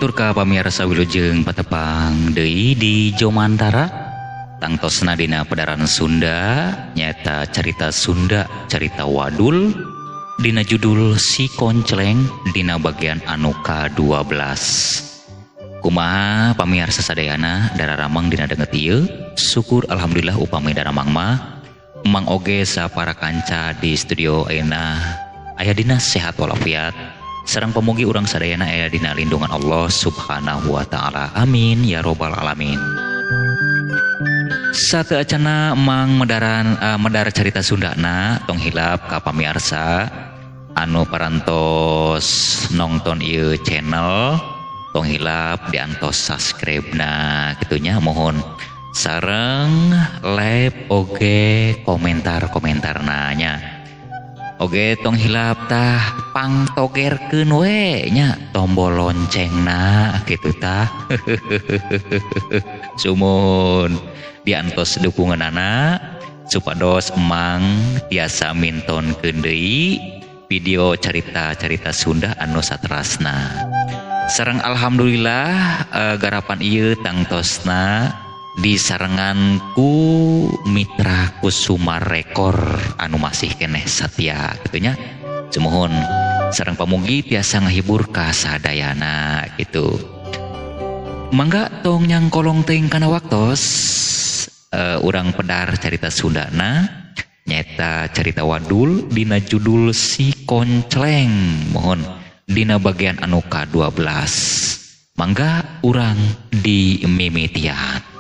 Hatur ka pamirsa wilujeng patepang deui di Jomantara. Tangtosna dina pedaran Sunda nyaeta carita Sunda carita wadul dina judul Si Koncleng dina bagian anu ka-12. Kumaha pamirsa sadayana dararamang dina danget ieu? Syukur alhamdulillah upami daramang mah Mang oge sapara kanca di studio ayeuna aya dina sehat walafiat. Sareng pamugi urang sadayana aya dina lindungan Allah Subhanahu wa taala. Amin ya robbal alamin. Satu acana Mang medaran medar carita Sundana tong hilap ka pamiarsa anu parantos nongton ieu channel tong hilap diantos subscribe-na kitunya mohon sareng like oge komentar-komentar nanya. Oge tong hilap tah pangtogerkeun we nya tombol loncengna kitu tah. Sumuhun diantos dukunganana supados emang tiasa mintonkeun deui video carita-carita Sunda anu saterasna. Sareng alhamdulillah garapan ieu tangtosna disarengan ku Mitra Kusuma Rekor anu masih keneh satia gitunya. Sumuhun sareng pamugi tiasa ngahibur ka sadayana gitu. Mangga tong nyangkolong teuing kana waktos urang pedar carita Sundana nyaeta carita wadul dina judul Si Koncleng mohon dina bagian anu ka-12. Mangga urang di mimitian.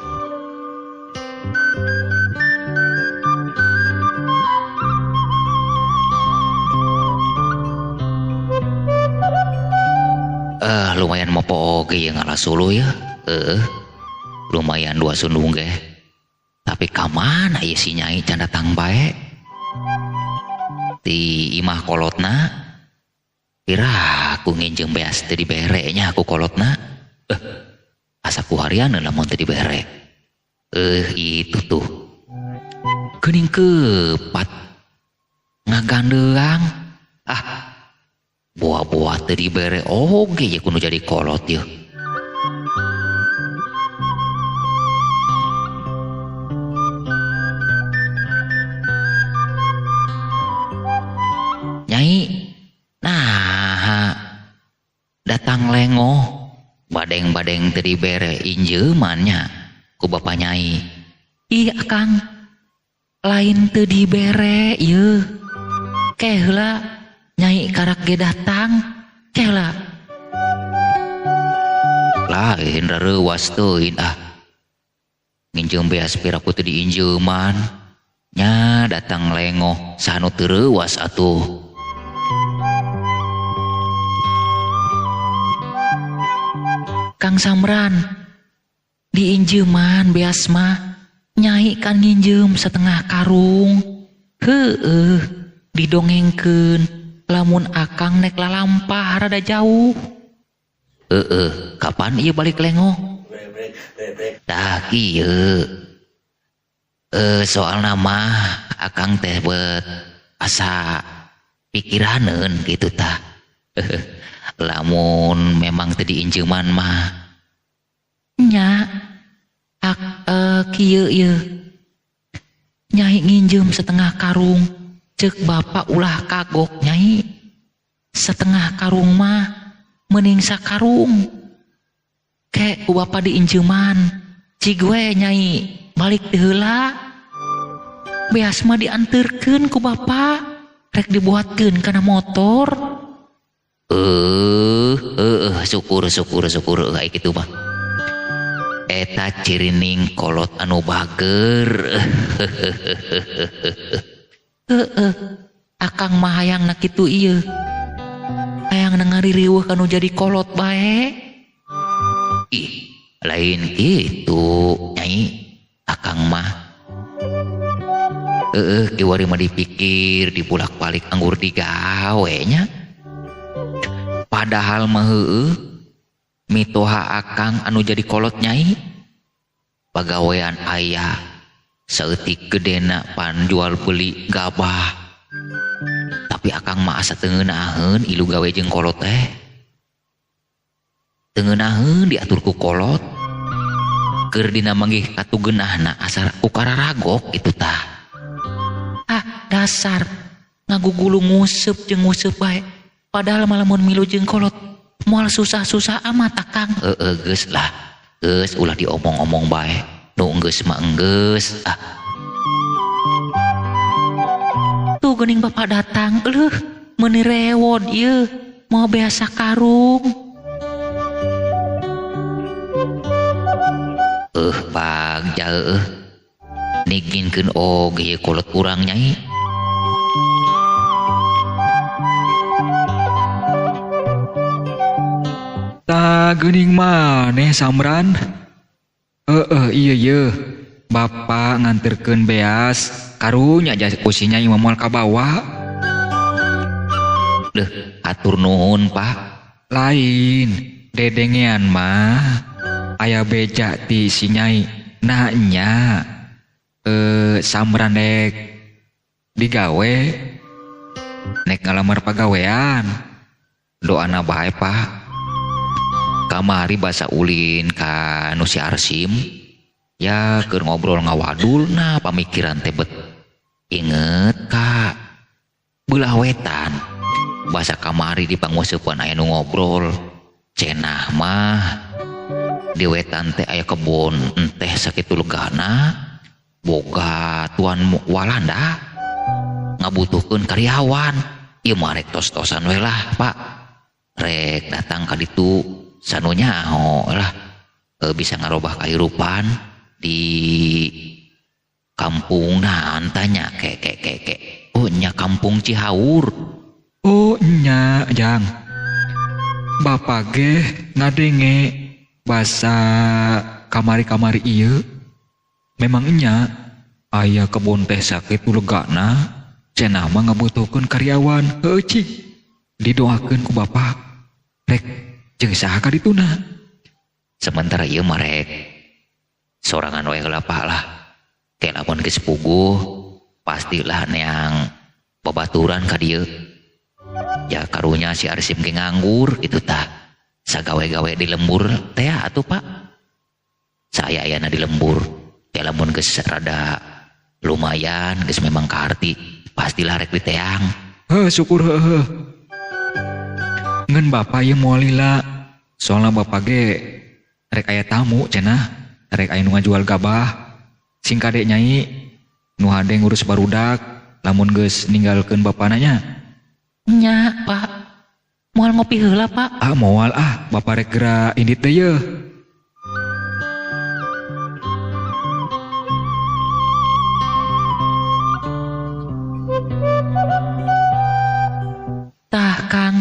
Lumayan mopo oge ya ngalah suluh ya. Lumayan dua sundung ge. Tapi kamana ieu si Nyai can datang bae? Ti imah kolotna. Pira aku nginjem beas teu dibere nya aku kolotna. Asa ku harian lamun teu dibere. Itu tuh. Geuning kepat ngagandeang. Ah, buah-buah teu dibere oge ye kudu jadi kolot ye. Nyai, nah datang lengoh badeng-badeng teu dibere injeumannya ku bapa Nyai. Ih akang, lain teu dibere ieu. Ke heula Nyai karak ge datang, ke heula. Lain rareuwas teuing ah. Nginjeum beas piraku teu diinjeuman. Nya datang lengoh saha nu teu reuwas atuh. Kang Samran, diinjeuman beas mah. Nyai kan nginjeum setengah karung. Heueuh, didongengkeun lamun akang nek lalampah rada jauh. Heeh, kapan ieu balik lengoh? Tah kieu. Soalna mah akang teh bet asa pikiraneun kitu tah. Lamun memang teu diinjeuman mah nya kieu ieu. Nyai nginjeum setengah karung. Ceuk bapak ulah kagok Nyai. Setengah karung mah mending sakarung. Ke ku bapak diinjeuman. Cig we Nyai balik teu heula. Beas mah dianterkeun ku bapak. Rek dibuatkeun kana motor. Syukur syukur syukur ai kitu mah. Eta cirining kolot anu bager. Heeh, akang mah hayangna kitu ieu. Hayang ngaririweuh kanu jadi kolot bae. Ih, lain kitu Nyai, akang mah. Heeh, kiwari mah dipikir dibulak-balik anggur digawe nya. Padahal mah heueuh mitoha akang anu jadi kolot Nyai. Pagawean aya saeutik gedena pan jual beli gabah. Tapi akang mah asa teu ngeunaheun ilu gawe jeung kolot teh. Teu ngeunaheun diatur ku kolot. Keur dina manggih katugeunahna asal ku kararagok itu tah. Ah, dasar ngagugulu nguseup jeung nguseup bae. Padahal mah lamun milu jeung kolot moal susah-susah amat Akang. Heeh geus lah. Geus ulah diomong-omong bae. Nu geus mah enggeus. Ah. Tuh geuning bapak datang, leuh meuni rewod ieu moal biasa karung. Bagja heueuh. Niginkeun oge ieu kolot urang nyai. Ta geuning maneh Samran. Heeh ieu yeuh. Bapak nganterkeun beas karunya aja ku si Nyai mah moal kabawa. Leuh, atur nuhun, Pak. Lain, dedengean mah aya beja ti si Nyai. Nah nya Samran dek digawe nek ngalamar pagawean. Doana bae, Pak. Kamari basa ulin ka nu si Arsim. Ya keur ngobrol ngawadul nah pamikiran teh bet. Inget ka beulah wetan. Basa kamari di panguseupan aya nu ngobrol. Cenah mah di wetan teh aya kebon enteh sakitu legana boga tuan Walanda ngabutuhkeun karyawan. Ieu mah rek tos-tosan we lah, Pak. Rek datang ka ditu sanu nyaho lah bisa ngarobah kahirupan di kampung tanya ke ke ke ke. Oh nya kampung Cihaur. Oh nya jang. Bapak ge ngadenge basa kamari-kamari ieu memang nya aya kebon teh sakitu legana cenah mah ngabutuhkeun karyawan. Heueuh cik didoakeun ku bapak rek jeung saha ka dituna. Sementara ieu mah rek sorangan we heula Pak lah. Ke lamun geus puguh pastilah neang babaturan ka dieu. Ya karunya si Arsim ge nganggur kitu tah. Sagawe-gawe di lembur teh atuh Pak. Saya ayana di lembur. Ke lamun geus rada lumayan geus memang kaarti pastilah rek diteang. Heuh syukur heuh. Ngan bapak ieu moal lila. Soalna bapak ge rek aya tamu cenah, rek aya nu ngajual gabah. Sing kade nyai nu hade ngurus barudak lamun geus ninggalkeun bapana nya. Nya, Pak. Moal ngopi heula, Pak. Ah, moal ah, bapak rek geura indit teh yeuh. Tah, Kang.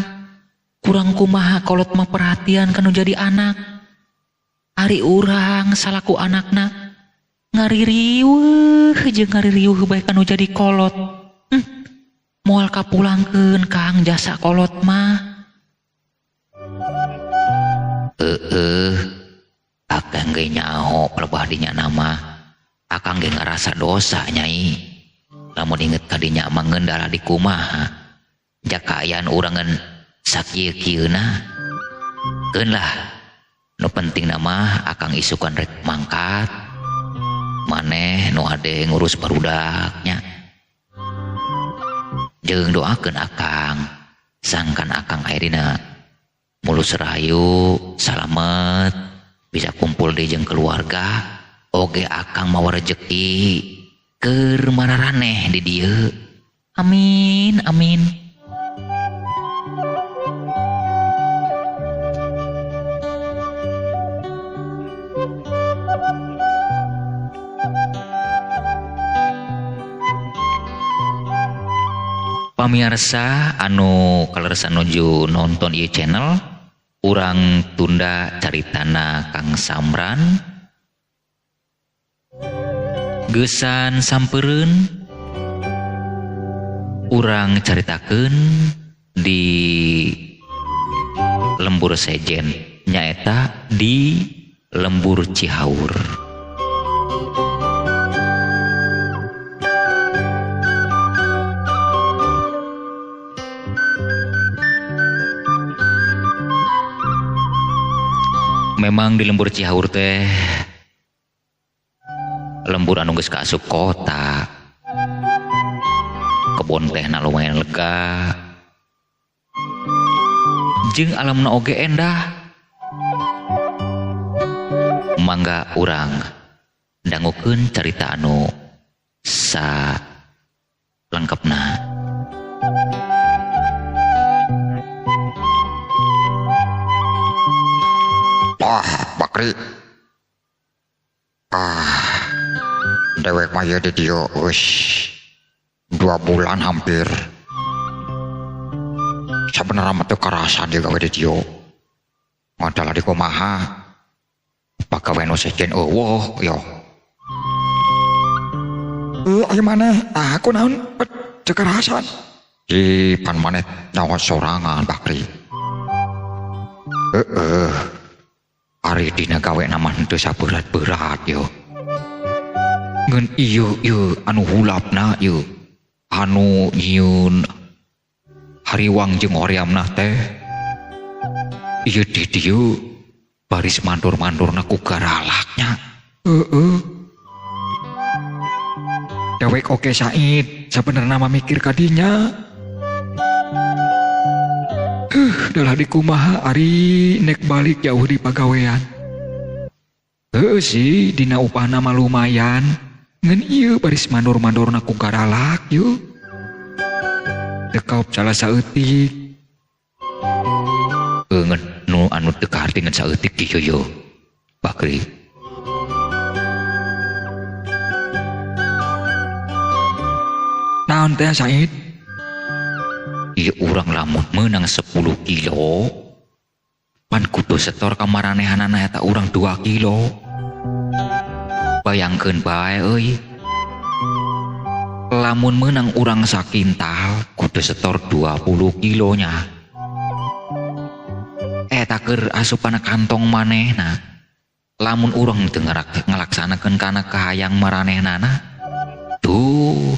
Kurang kumaha kolot mah perhatian kanu jadi anak. Ari urang salaku anakna ngaririweuh jeung ngaririweuh bae kanu jadi kolot. Moal kapulangkeun Kang jasa kolot mah. Heeh. Akang ge nyaho pelebah dinya nama. Akang ge ngarasa dosa nyai. Lamun inget ka dinya mah ngendala di kumaha. Jakaayaan urangan sakieu-kieuna. Keun lah. Nu penting nama akang isukan rek mangkat. Maneh nu ade ngurus barudaknya. Jeung doakeun akang sangkan akang airina mulus rahayu salamet bisa kumpul deui jeung keluarga oge akang mawa rejeki keur mararaneh di dieu. Amin amin. Pamiarsa anu kaleresan nuju nonton ieu channel, urang tunda caritana Kang Samran. Geusan sampereun urang caritakeun di lembur sejen nyaeta di lembur Cihaur. Memang di lembur Cihaur teh lembur anu geus kaasup kota. Kebon tehna lumayan lega. Jeung alamna oge endah. Mangga urang dangukeun carita anu sa lengkapna. Wah, Bakri. Dewek mah di dieu geus 2 bulan hampir. Sabenerna mah teu karasa dieu gawe di dieu. Ngadalah di kumaha. Pagawe nu sejen eueuh yo. Ayo maneh, aku naon teu karasan. Di pan maneh nyawa sorangan Bakri. Heeh. Ari dina gawe nama henteu saberat-berat yo. Ngan ieu ieu anu hulapna ieu. Anu nyieun hariwang jeung horeamna teh. Ieu di dieu baris mandor-mandorna ku garalaknya. Heeh. Dewek oke Said, sabenerna mah mikir kadinya. Dalah di kumaha ari nek balik jauh di pagawean. Heuh sih dina upahna mah lumayan. Ngan ieu baris mandor-mandorna ku garalak yeuh. Teu kaop salah saeutik. Ngan nu anu teu kaharti ngan saeutik kieu yo. Bakri. Naon teh Said? Ieu urang lamun meunang 10 kilo pan kudu setor ka maranehanana eta urang 2 kilo. Bayangkeun bae euy. Lamun meunang urang sakintal kudu setor 20 kilonya. Eta keur asupana kantong manehna. Lamun urang teu ngalaksanakeun kana kahayang maranehnana, tuh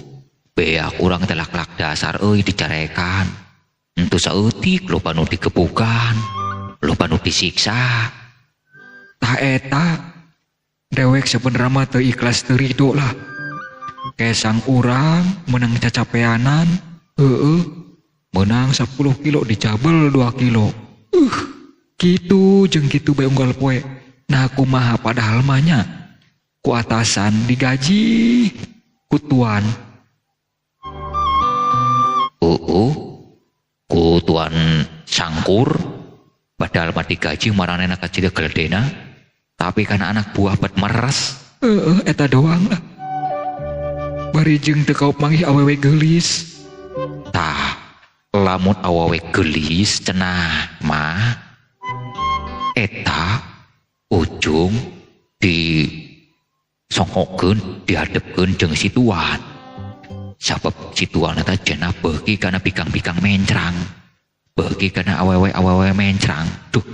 beak urang teh lak-lak dasar euy dicarekan. Entu saeutik loba nu digebukan, loba nu disiksa. Tah eta dewek sebenarnya mah teu ikhlas teu rido lah. Kesang urang menang cacapeanan, heueuh, menang 10 kilo dijabel 2 kilo. Kitu jeung kitu bae unggal poe. Nah kumaha padahal mah nya ku atasan digaji ku tuan. Ku tuan sangkur padahal mah digaji maranehna kacida geledena, tapi kana anak buah bet meres. Eta doang lah. Bari jeung teu kaop manggih awewe geulis. Tah, lamun awewe geulis cenah mah eta ujung di songkokeun dihadepkeun jeung si tuan. Sabab si tuan eta cenah beuki kana bikang-bikang mencrang. Beuki kana awewe-awewe mencrang. Duh.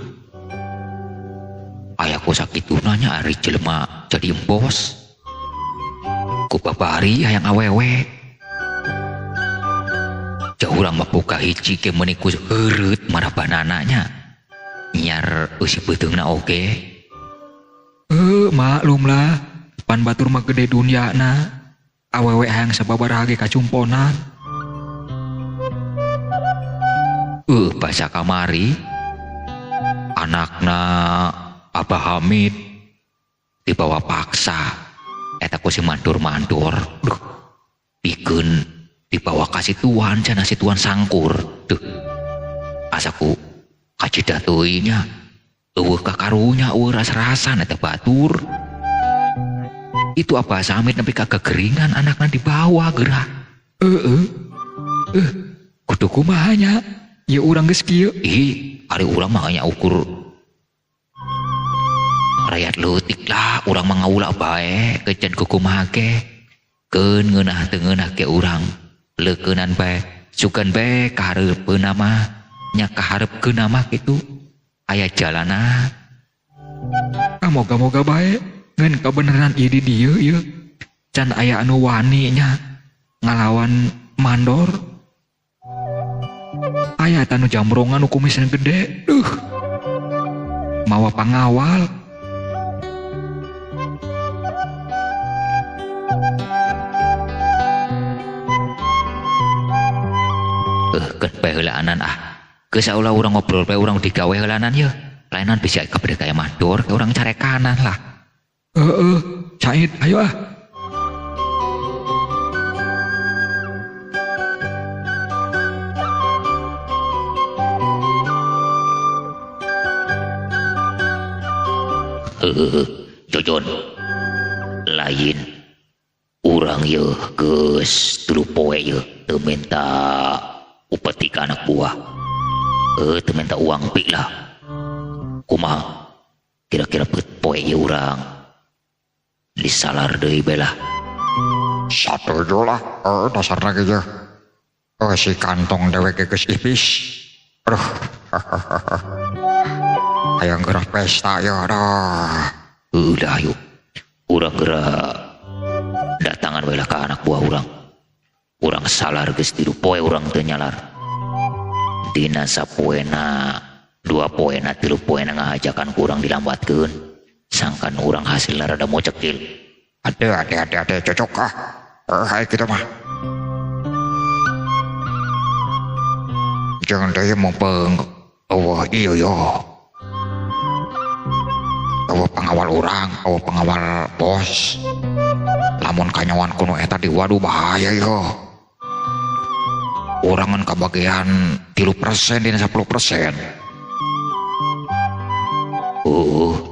Aya ku sakituna nya ari jelema jadi bos. Ku babari hayang awewe. Jauh urang mah boga hiji ge meuni ku heureut marabanana nya. Nyiar eusi beuteungna oge. Maklum lah, pan batur mah gede duniana. Awewe hayang sababaraha ge kacumponan. Basa kamari anakna Abah Hamid dibawa paksa eta ku si mandur-mandur. Duh, pikeun dibawa ka si tuan cenah si tuan sangkur. Duh, asa ku kacida teuing nya. Eueuh kakarunya eueuh ras-rasan eta batur. Itu Abah Samit nepi ka kegeringan anakna dibawa geura. Kudu kumaha nya? Ieu urang geus kieu. Ih, ari urang mah nya ukur rakyat leutik lah, urang mah ngaula bae kecan kukumaha ge. Keun ngeunah teu ngeunah ge urang leukeunan bae, sugan bae kahareupeunna mah nya kaharepkeunna mah kitu. Aya jalana. Ah, moga-moga bae ngan kabeneran ieu di dieu ieu. Can aya anu wani nya ngalawan mandor. Aya tanu jamrongan nu kumisna gede. Duh. Mawa pangawal. Nan ah. Geus ulah urang ngobrol bae urang digawe heulanan ye. Lainan bisa kabeh kaya mandor ke urang carekanan lah. Heeh, Said, ayo ah. Jojon lain urang ye geus 3 poe ye teu minta upeti ka anak buah. Teu minta uang pi lah. Kumaha kira-kira poe ye urang disalar deui bae lah. Satuju lah, dasarna ge ye. Si kantong dewek geus ipis. Aduh. Hayang gerah pesta ya dah. Udah ayo. Urang geura datangan we lah ka anak buah urang. Urang salar geus 3 poe urang teu nyalar. Dina sapoena, 2 poena, 3 poena ngahajakan ku urang dilambatkeun. Sangkan urang hasilna rada mocekil. Ade ade ade ade cocok ah. Hae kitu mah. Jangan deui mumpung eueuh ieu yo. Eueuh pengawal urang, eueuh pengawal bos. Lamun kanyawan kuno eta diwaduh bahaya yo. Urang ngan kabagian 3% dina 10%.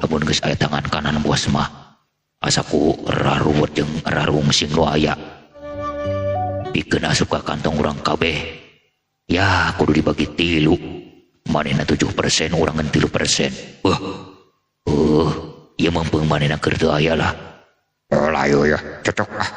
Lamun geus aya tangan kanan bos mah asa ku raruwet jeung rarungsing nu aya. Pikeun asup ka kantong urang kabeh. Ya kudu dibagi 3. Manehna 7%, urang ngan 3%. Ieu meumpeng manehna keur teu aya lah. Lah ieu ya, cocok lah.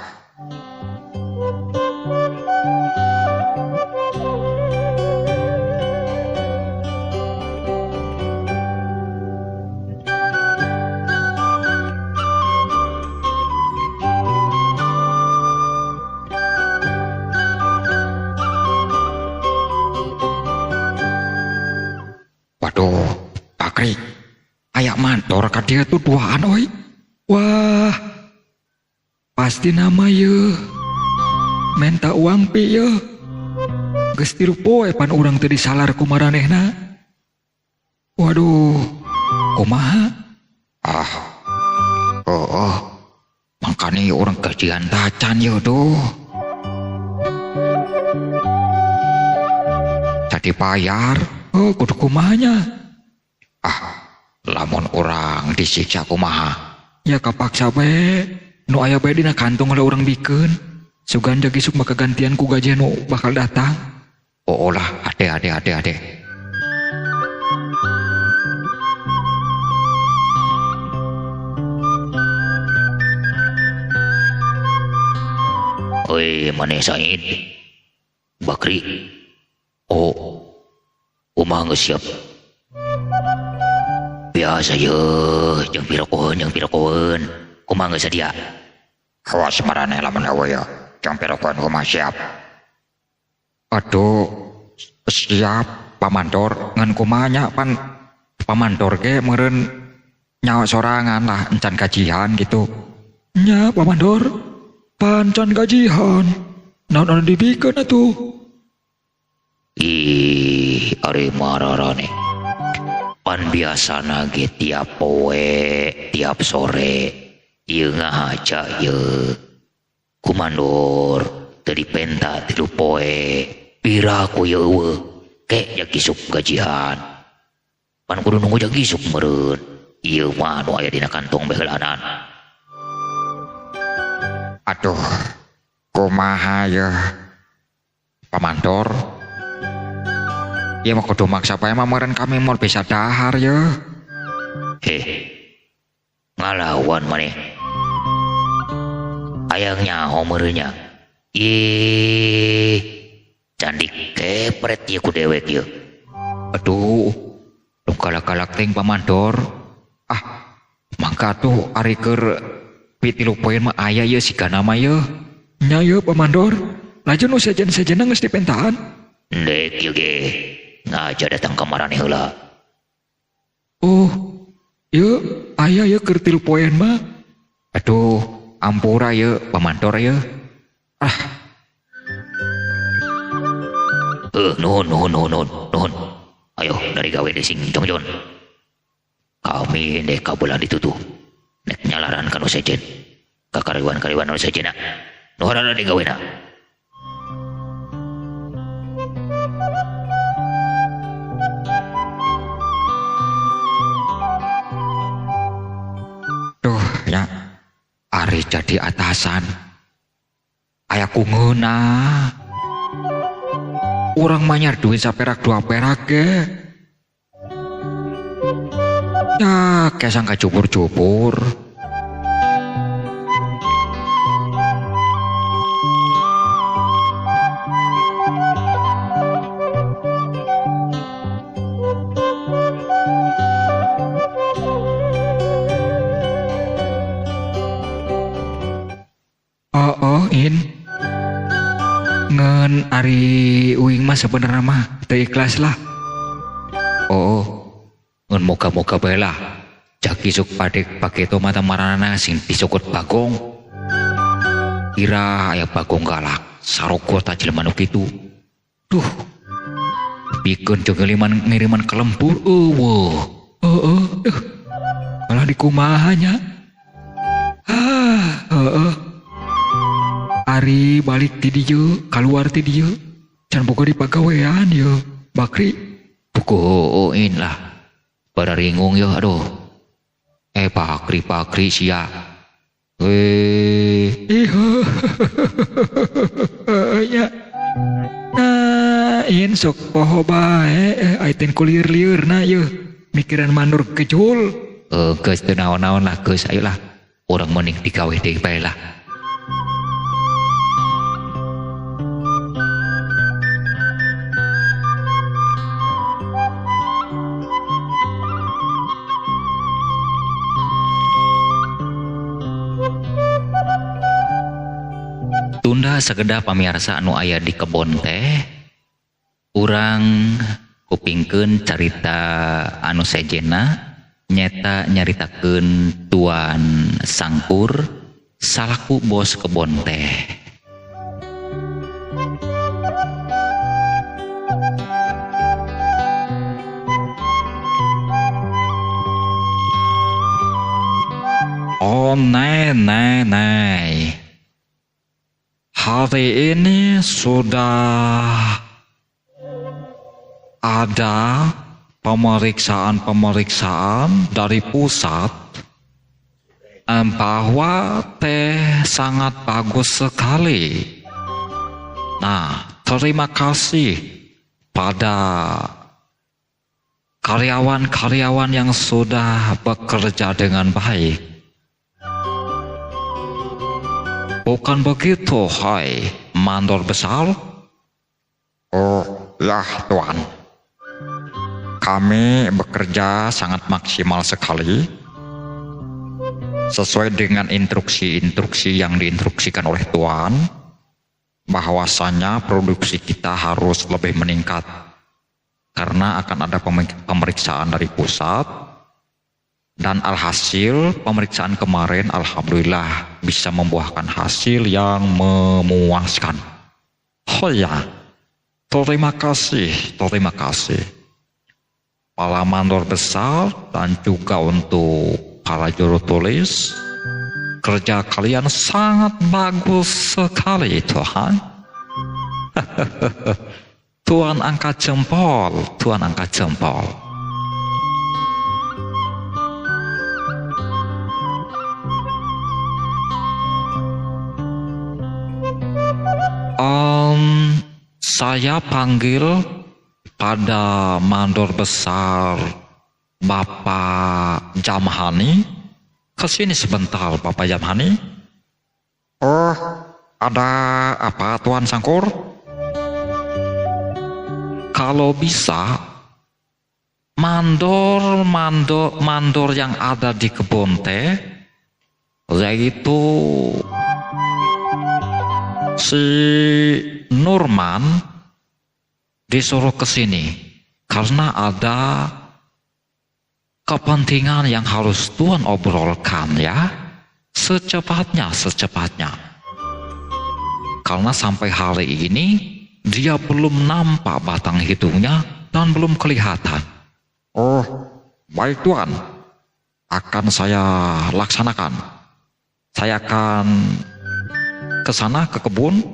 Waduh, Bakri, ayak mandor ka dia tuh duaan oi. Wah, pasti nama ye. Minta uang pi ye. Geus 3 poe pan urang teu disalar ku maranehna. Waduh, kumaha? Ah, oh, mangkane urang gajian tacan ye tuh. Jadi bayar. Oh, kudu kumahanya. Ah, lamun urang disiksa kumaha? Ya kapaksa bae. Nu aya bae dina kantong oleh urang bikeun. Sugan jag isuk maka gantian ku gaji nu bakal datang. Oh lah, ade ade ade ade. Oi, maneh Said. Bakri. Oh, kumaha geus siap? Biasa ye, jeung pirokoheun, Kumaha geus sadia? Awas maraneh lamun eueuh ye, jeung pirokoheun kumaha siap. Aduh, siap pamandor ngan kumaha nya pan pamandor ge meureun nyawa sorangan lah encan gajian gitu. Nya pamandor, pancan gajian. Naon anu dibikeun atuh? Ih, ari mararane. Pan biasana ge tiap poe, tiap sore ieu ngahaja ieu. Kumandor teu dipenta 3 poe. Pira ku ieu eueuh, ke jag isuk gajian. Pan kudu nunggu jag isuk meureun. Ieu mah nu aya dina kantong bae heulanan. Aduh, kumaha ye pamandor? Ya mah kudu maksa bae mah meureun kami moal bisa dahar ye. Heh. Ngalawan maneh. Hayang nyaho meureun nya. Ih, candik kepret ieu ku dewek ieu. Aduh, lu galak-galak ting pamandor. Ah, mangka tuh ari keur pi 3 poe mah aya ye sigana mah ye. Nya ye pamandor. Laju nu sejen-sejenna geus dipentaan. Ndek ieu ge. Ngaja datang ka maraneh heula. Oh, ye aya ye keur 3 poean mah. Aduh, ampura ye pamandor ye. Ah. Nuhun nuhun nuhun nuhun nuhun. Ayo dari gawe deui sing jongjon. Kami deh kabelah ditutuh. Nek nyalaran kanu sejen. Ka karyawan-karyawan nu sejenna. Nu harana digawena. Duh ya, ari jadi atasan. Aya ku ngeunah. Urang manyar duit saperak dua perak ge. Ya, kesang kacupur-cupur. Oh, in. Ngen ari uing mah sebenarnya mah teu ikhlas lah. Oh, ngen moga-moga bae lah. Jaki sok padek paketo mata marana sing disokot Bagong. Kira aya Bagong galak, saroko ta jelema nu kitu. Duh. Pikeun jeung ngiriman ka lembur eueuh. Heeh, duh. Malah dikumaha nya. Ah, heeh. Ari balik ti dieu, kaluar ti dieu. Can boga dipagawean yeuh, Bakri. Bukuin lah. Pada ringung yeuh aduh. Bakri Bakri sia. Ih, ya. Nah, in sok poho bae aiten kulir-liurna yeuh. Mikiran mandur kejul. Geus teu naon-naon lah geus ayolah. Urang mending digawe deui bae lah. Tunda sakedah pamiarsa anu aya di kebon teh, urang kupingkeun carita anu sejenna nyeta nyaritakeun Tuan Sangkur salaku bos kebon teh. Oh, nei nei nei. Hari ini sudah ada pemeriksaan-pemeriksaan dari pusat bahwa teh sangat bagus sekali. Nah, terima kasih pada karyawan-karyawan yang sudah bekerja dengan baik. Bukan begitu, hai mandor besar? Oh, ya tuan. Kami bekerja sangat maksimal sekali. Sesuai dengan instruksi-instruksi yang diinstruksikan oleh tuan, bahwasannya produksi kita harus lebih meningkat. Karena akan ada pemeriksaan dari pusat. Dan alhasil pemeriksaan kemarin alhamdulillah bisa membuahkan hasil yang memuaskan. Oh ya, terima kasih, terima kasih. Para mandor besar dan juga untuk para juru tulis, kerja kalian sangat bagus sekali Tuhan. Tuhan angkat jempol, Tuhan angkat jempol. Saya panggil pada mandor besar Bapak Jamhani. Kesini sebentar Bapak Jamhani. Oh, ada apa Tuan Sangkur? Kalau bisa, mandor yang ada di kebun teh, yaitu si Nurman disuruh ke sini karena ada kepentingan yang harus Tuan obrolkan ya, secepatnya. Karena sampai hari ini dia belum nampak batang hidungnya dan belum kelihatan. Oh, baik Tuan. Akan saya laksanakan. Saya akan ke sana ke kebun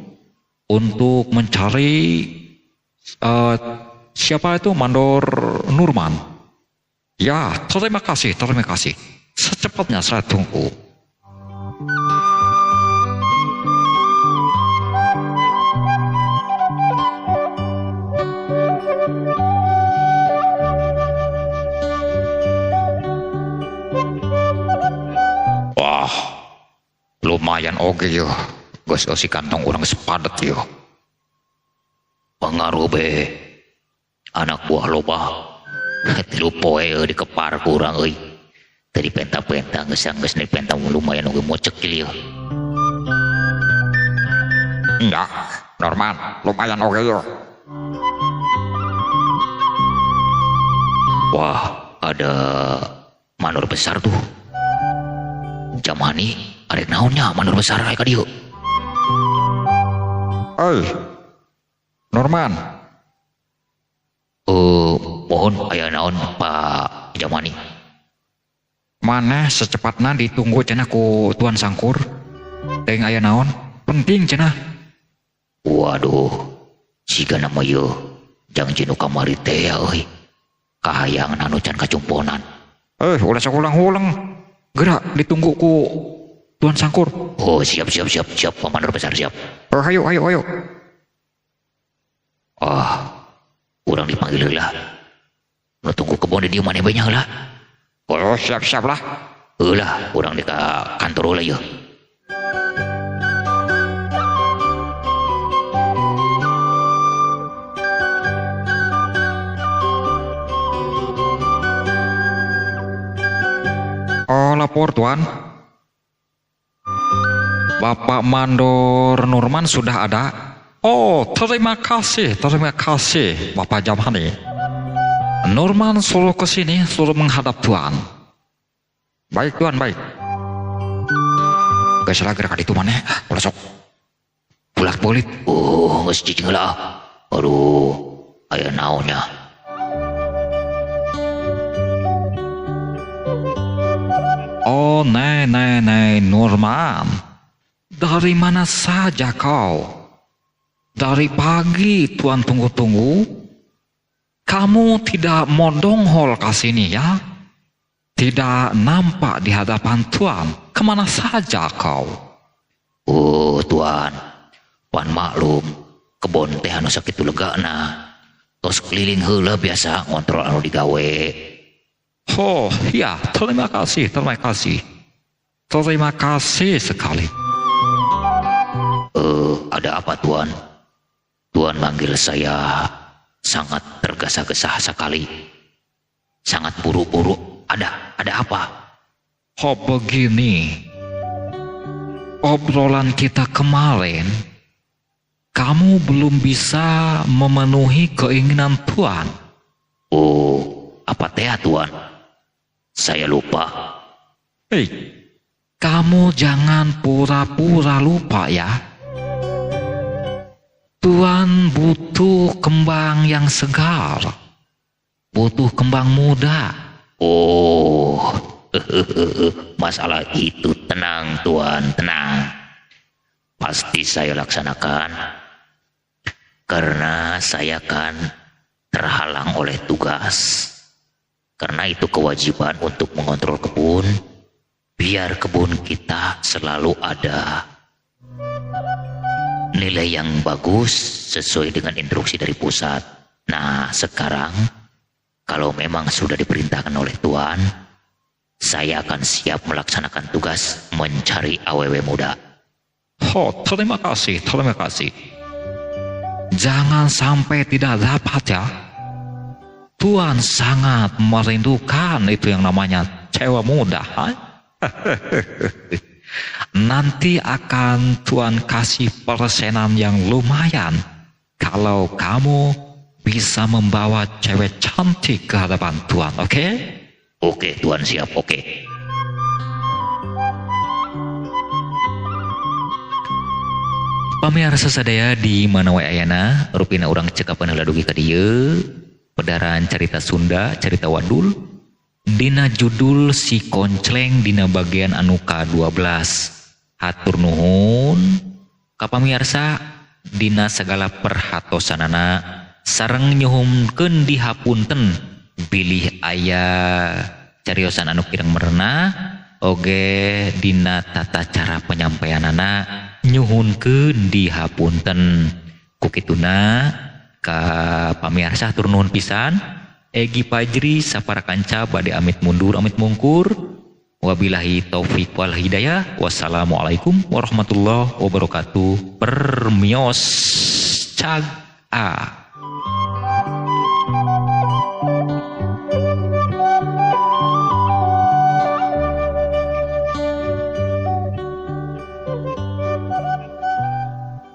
untuk mencari siapa itu Mandor Nurman. Ya, terima kasih, terima kasih. Secepatnya saya tunggu. Wah, lumayan oge yo. Geus eusi kantong urang geus padet yo. Pengaruh be. Anak buah loba. 3 poe dikepar ku urang euy. Teu dipenta-penta geus geus dipenta lumayan oge mocek ieu. Enggak, Norman, lumayan oge yo. Wah, ada mandor besar tuh. Jamani, arek naonnya mandor besar aya ka dieu. Oi, Norman. Mohon aya naon Pak Jamani. Maneh secepatna ditunggu cenah ku Tuan Sangkur. Teuing aya naon? Penting cenah. Waduh, siga nama ieu jang jinu kamari teh euy. Kahayang anu can kacumponan. Ulah sok ulang-ulang. Gerak ditunggu ku Tuan Sangkur. Oh, siap siap siap siap Pak Mandor besar siap. Oh, ayo ayo ayo. Ah, urang dipanggil heula. Nu tunggu kebon di dieu maneh bae nya heula. Oh, siap siap lah. Heula, urang di ka kantor heula ieu. Oh, lapor Tuan. Bapak Mandor Nurman sudah ada. Oh, terima kasih Bapak Jamani. Nurman suruh ke sini, suruh menghadap Tuan. Baik Tuan, baik. Geus lah gerak ka ditu maneh, ulah sok bulat-bulit. Oh, geus cicing heula. Aduh, aya naonnya. Oh, nei, nei, nei, Nurman. Dari mana saja kau? Dari pagi Tuan tunggu-tunggu. Kamu tidak mau donghol ke sini ya? Tidak nampak di hadapan Tuan. Kemana saja kau? Oh, Tuan. Pan maklum, kebon teh anu sakitu legana. Tos keliling heula biasa ngontrol anu digawe. Oh, ya, terima kasih, terima kasih. Terima kasih sekali. Ada apa Tuan? Tuan manggil saya sangat tergesa-gesa sekali. Sangat buru-buru. Ada apa? Oh, begini. Obrolan kita kemarin, kamu belum bisa memenuhi keinginan Tuan. Oh, apa teh Tuan? Saya lupa. Hei, kamu jangan pura-pura lupa ya. Tuan butuh kembang yang segar. Butuh kembang muda. Oh, masalah itu tenang Tuan, tenang. Pasti saya laksanakan. Karena saya kan terhalang oleh tugas. Karena itu kewajiban untuk mengontrol kebun, biar kebun kita selalu ada nilai yang bagus sesuai dengan instruksi dari pusat. Nah, sekarang kalau memang sudah diperintahkan oleh Tuan, saya akan siap melaksanakan tugas mencari AWW muda. Oh, terima kasih, terima kasih. Jangan sampai tidak dapat ya. Tuan sangat merindukan itu yang namanya cewek muda. Ha? Nanti akan Tuan kasih persenan yang lumayan kalau kamu bisa membawa cewek cantik ke hadapan Tuan, oke? Okay? Oke, Tuan siap, oke. Pamirsa sadaya di mana wae ayana, rupina urang cekapan heula dugi ka dieu, pedaran carita Sunda, carita wadul dina judul Si Koncleng dina bagian anu ka-12. Hatur nuhun ka pamirsa dina segala perhatosanana sareng nyuhunkeun dihapunten bilih aya cariosan anu kirang merenah oge dina tata cara penyampaianana nyuhunkeun dihapunten. Ku kituna ka pamirsa hatur nuhun pisan. Egi Pajri sapara kanca bade amit mundur amit mungkur. Wabillahi taufik wal hidayah. Wassalamualaikum warahmatullahi wabarakatuh. Permios cag a.